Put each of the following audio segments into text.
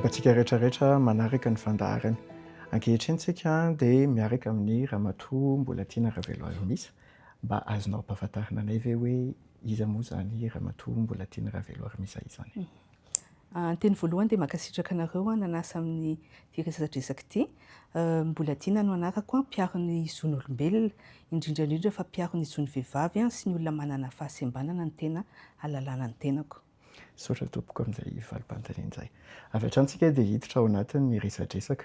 Miarahaba antsika rehetra rehetra manaraka ny fandaharana. Ankehitriny tsika dia miaraka amin'ny Ramatoa Mbolatiana Raveloarimisa. Mba azonao ampahafantarina anay ve hoe iza moa izany Ramatoa Mbolatiana Raveloarimisa izany? Ny teny voalohany dia mankasitraka anareo nanasa amin'ity resadresaka ity. Mbolatiana no anarako, mpiaro ny zon'olombelona, indrindra indrindra fa mpiaro ny zon'ny vehivavy sy ny olona manana fahasembanana no tena ahalalana ny tenako. Misaotra tompoko amin'izay valim-panontaniana izay. Avy hatrany isika dia hiditra ao anatin'ny resadresaka.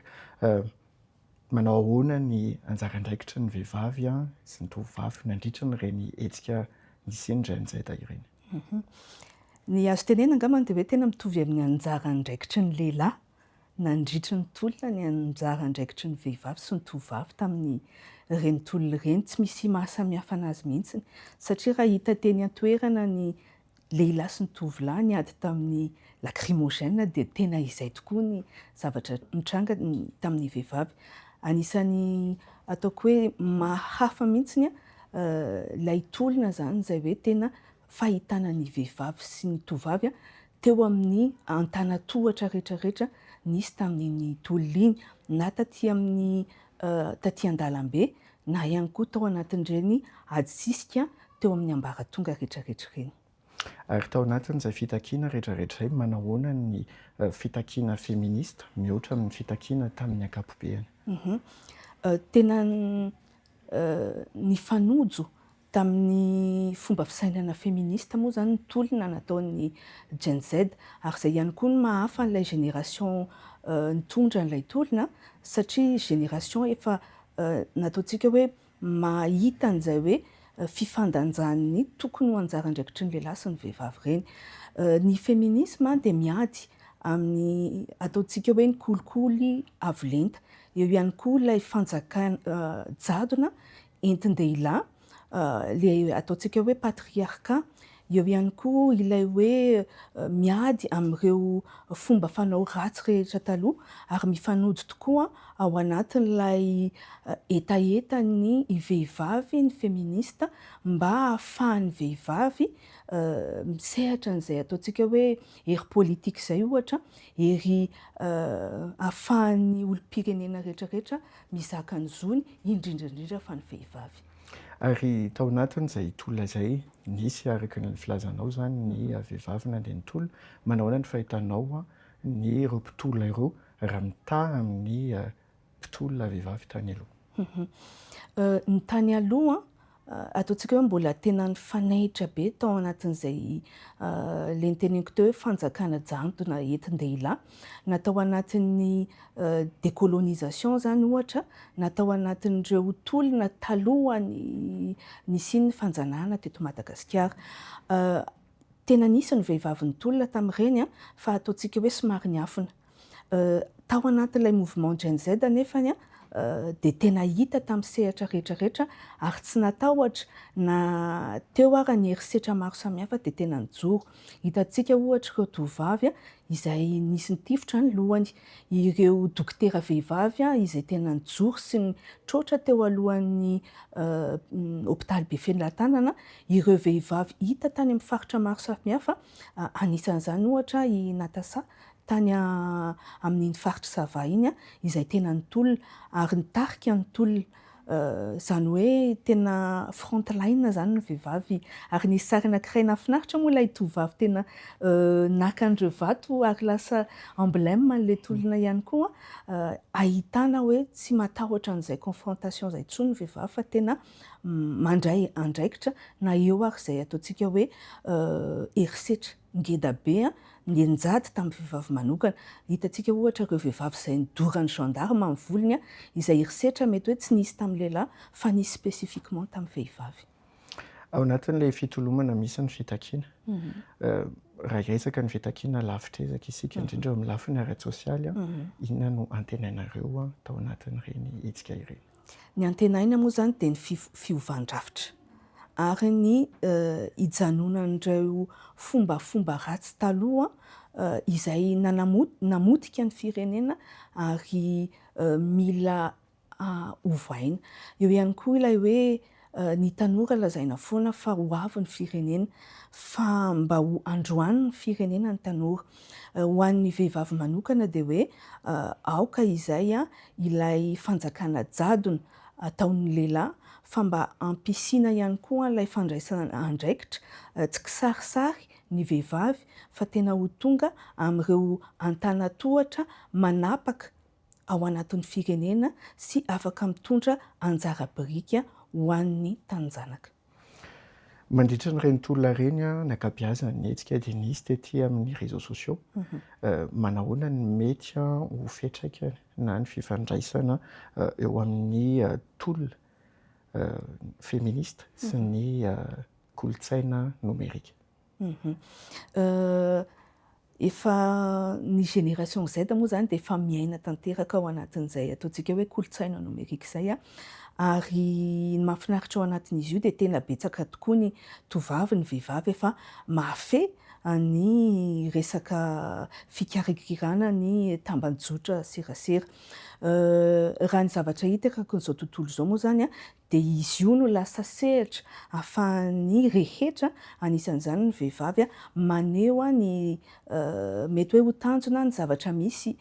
Manao ahoana ny anjara andraikitry ny vehivavy sy ny tovovavy nandritra ireny hetsika nisian'ny Gen Z ireny? Ny azo tenenina angambany dia hoe tena mitovy amin'ny anjara andraikitry ny lehilahy nandritry ny tolona ny anjara andraikitry ny vehivavy sy ny tovovavy tamin'ireny tolona ireny. Tsy misy mahasamihafa anazy mihitsy satria raha hita teny an-toerana ny lehilahy sy ny tovolahy niady tamin'ny lacrymogène dia tena izay tokoa ny zavatra nitranga tamin'ny vehivavy. Anisan'ny ataoko hoe mahahafa mihitsy ilay tolona izany izay hoe tena fahitana ny vehivavy sy ny tovovavy teo amin'ny antanatohatra rehetrarehetra nisy tamin'iny tolona iny na taty amin'ny taty an-dalambe na ihany koa tao anatin'ireny ady sisika teo amin'ny ambaratonga rehetrarehetra ireny. Ary tao anatin'izay fitakiana rehetrarehetra izay, manahoana ny fitakiana feminista mihoatra amin'ny fitakiana tamin'ny ankapobeany? Tena nifanojo tamin'ny fomba fisainana feminista moa izany ny tolona nataon'ny Gen Z, ary izay ihany koa no maha-hafa an'ilay génération nitondra an'ilay tolona satria génération efa nataontsika hoe mahita an'izay hoe fifandanjan'ny tokony ho anjara andraikitry ny lehilahy sy ny vehivavy ireny. Ny feminisme dia miady amin'ny ataontsika hoe ny kolikoly avo lenta. Eo ihany koa ilay fanjakana jadona entin-dehilahy, ilay ataontsika hoe patriarcat. Eo ihany koa ilay hoe miady amin'ireo fomba fanao ratsy rehetra taloha ary mifanojo tokoa ao anatin'ilay hetahetan'ny vehivavy ny feminista mba hahafahan'ny vehivavy misehatra an'izay ataontsika hoe hery politika izay ohatra, hery ahafahan'ny olom-pirenena rehetra rehetra mizaka ny zony, indrindra indrindra fa ny vehivavy. Ary tao anatin'izay tolona izay, nisy araka ny filazanao izany ny vehivavy nandeha nitolona. Manao ahoana ny fahitanao ny ireo mpitolona ireo raha mitaha amin'ny mpitolona vehivavy tany aloha? Ny tany aloha, ataontsika hoe mbola tena nifanaitra be tao anatin'izay ilay noteneniko teo hoe fanjakana jadona entin-dehilahy, na tao anatin'ny décolonisation izany ohatra, na tao anatin'ireo tolona talohan'ny nisian'ny fanjanahana teto Madagasikara. Tena nisy ny vehivavy nitolona tamin'ireny fa ataontsika hoe somary niafina. Tao anatin'ilay mouvement Gen Z anefany dia tena hita tamin'ny sehatra rehetra rehetra ary tsy natahotra na teo ara ny herisetra maro samihafa dia tena nijoro. Hitantsika ohatra ireo tovovavy izay nisy nitifitra ny lohany, ireo dokotera vehivavy izay tena nijoro sy nitroatra teo alohan'ny hopitaly Befelatanana, ireo vehivavy hita tany amin'ny faritra maro samihafa, anisan'izany ohatra i Natasa tany amin'iny faritr'i Sava iny izay tena nitolona ary nitarika ny tolona. Izany hoe tena front line izany ny vehivavy ary nisy sary anankiray nahafinaritra moa ilay tovovavy tena naka an'ireo vato ary lasa emblème an'ilay tolona ihany koa ahitana hoe tsy matahotra an'izay confrontation izay intsony ny vehivavy fa tena mandray andraikitra na eo ary izay ataontsika hoe herisetra ngeda be nianjady tamin'ny vehivavy manokana. Hitantsika ohatra ireo vehivavy izay nidoran'ny gendarme ny volony, izay herisetra mety hoe tsy nisy tamin'ny lehilahy fa nisy spécifiquement tamin'ny vehivavy. Ao anatin'ilay fitolomana misy ny fitakiana. Raha hiresaka ny fitakiana lavitr'ezaka isika, indrindra eo amin'ny lafiny ara-tsosialy, inona no antenainareo tao anatin'ireny hetsika ireny? Ny antenaina moa izany dia ny fiovan-drafitra ary ny hijanonan'ireo fombafomba ratsy taloha izay namotika ny firenena ary mila ovaina. Eo ihany koa ilay hoe. ny tanora lazaina foana fa ho avy ny firenena, fa mba ho androany ny firenena ny tanora. Ho an'ny vehivavy manokana dia hoe aoka izay ilay fanjakana jadona ataon'ny lehilahy fa mba ampisiana ihany koa ilay fandraisana andraikitra, tsy kisarisary ny vehivavy fa tena ho tonga amin'ireo antanatohatra manapaka ao anatin'ny firenena sy afaka mitondra anjara biriky ho an'ny taninjanaka. Mandritra an'ireny tolona ireny, ny ankabeazan'ny hetsika dia nisy tety amin'ny réseaux sociaux. Manahoana ny mety ho fiantraikany na ny fifandraisana eo amin'ny tolona feminista sy ny kolontsaina nomerika? Efa ny génération Z moa izany dia efa miaina tanteraka ao anatin'izay ataontsika hoe kolontsaina nomerika izay ary ny mahafinaritra ao anatin'izy io dia tena betsaka tokoa ny tovovavy, ny vehivavy efa mahafehy ny resaka fikirakirana ny tambajotra serasera. Raha ny zavatra hita erakin'izao tontolo izao moa izany dia izy io no lasa sehatra ahafahan'ny rehetra, anisan'izany ny vehivavy, maneho ny mety hoe ho tanjona, ny zavatra misy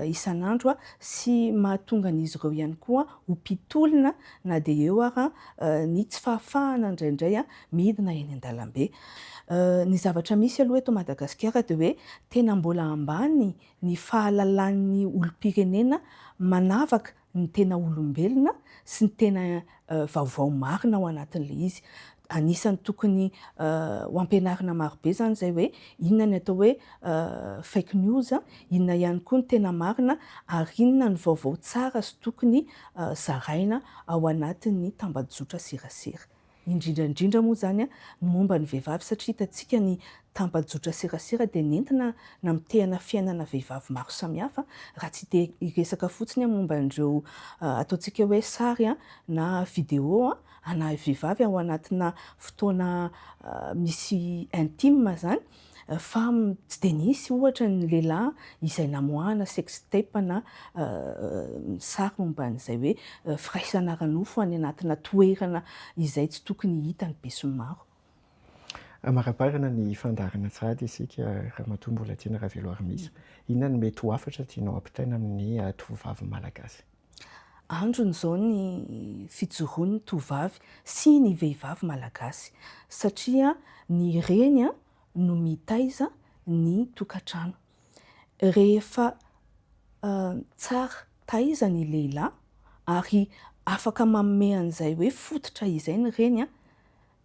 isan'andro sy mahatonga an'izy ireo ihany koa ho mpitolona na dia eo ara ny tsy fahafahana indraindray midina eny an-dalambe. Ny zavatra misy aloha eto Madagasikara dia hoe tena mbola ambany ny fahalalan'ny olom-pirenena manavaka ny tena olombelona sy ny tena vaovao marina ao anatin'ilay izy. Anisan'ny tokony ho ampianarina marobe izany izay hoe inona ny atao hoe fake news, inona ihany koa ny tena marina ary inona ny vaovao tsara sy tokony zaraina ao anatin'ny tambajotra serasera. Indrindra indrindra moa izany ny momba ny vehivavy satria hitantsika ny tambajotra serasera dia nentina namitehana fiainana vehivavy maro samihafa raha tsy te hiresaka fotsiny momba an'ireo ataontsika hoe sary na vidéo ana vehivavy ao anatina fotoana misy intime izany. Fa tsy dia nisy ohatra ny lehilahy izay namoahana sex tape na sary momba an'izay hoe firaisana ara-nofo any anatina toerana izay tsy tokony hitan'ny besinimaro. Hamaraparana ny fandaharana sahady isika Ramatoa Mbolatiana Raveloarimisa. Inona no mety ho hafatra tianao hampitaina amin'ny tovovavy malagasy? Androny izao ny fijoroan'ny tovovavy sy ny vehivavy malagasy satria ny reny no mitaiza ny tokantrano. Rehefa tsara taiza ny lehilahy ary afaka manome an'izay hoe fototra izay ny reny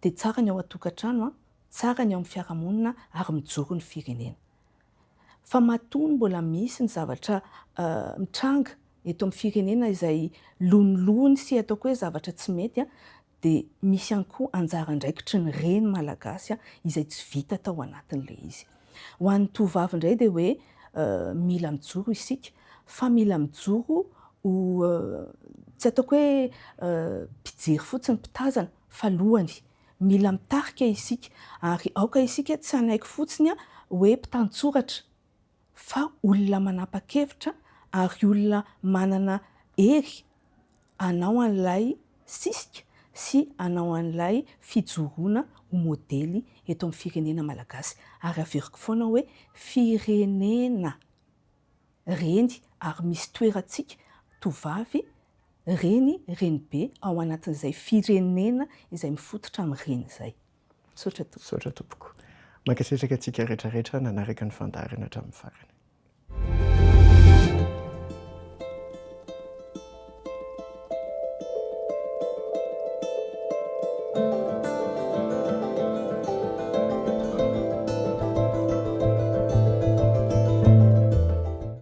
dia tsara ny ao an-tokantrano, tsara ny ao amin'ny fiarahamonina ary mijoro ny firenena. Fa matoa mbola misy ny zavatra mitranga eto amin'ny firenena izay lonilony sy ataoko hoe zavatra tsy mety dia misy ihany koa anjara andraikitry ny reny malagasy izay tsy vita tao anatin'ilay izy. Ho an'ny tovovavy indray dia hoe mila mijoro isika fa mila mijoro ho tsy ataoko hoe mpijery fotsiny, mpitazana fa lohany. Mila mitarika isika ary aoka isika tsy hanaiky fotsiny hoe mpitantsoratra fa olona manapa-kevitra ary olona manana hery hanao an'ilay sisika sy hanao an'ilay fijoroana ho modely eto amin'ny firenena malagasy. Ary averiko foana hoe firenena reny ary misy toerantsika tovovavy reny, renibe ao anatin'izay firenena izay mifototra amin'ny reny izay. Misaotra tompoko. Misaotra tompoko. Mankasitraka antsika rehetra rehetra nanaraka ny fandaharana hatramin'ny farany.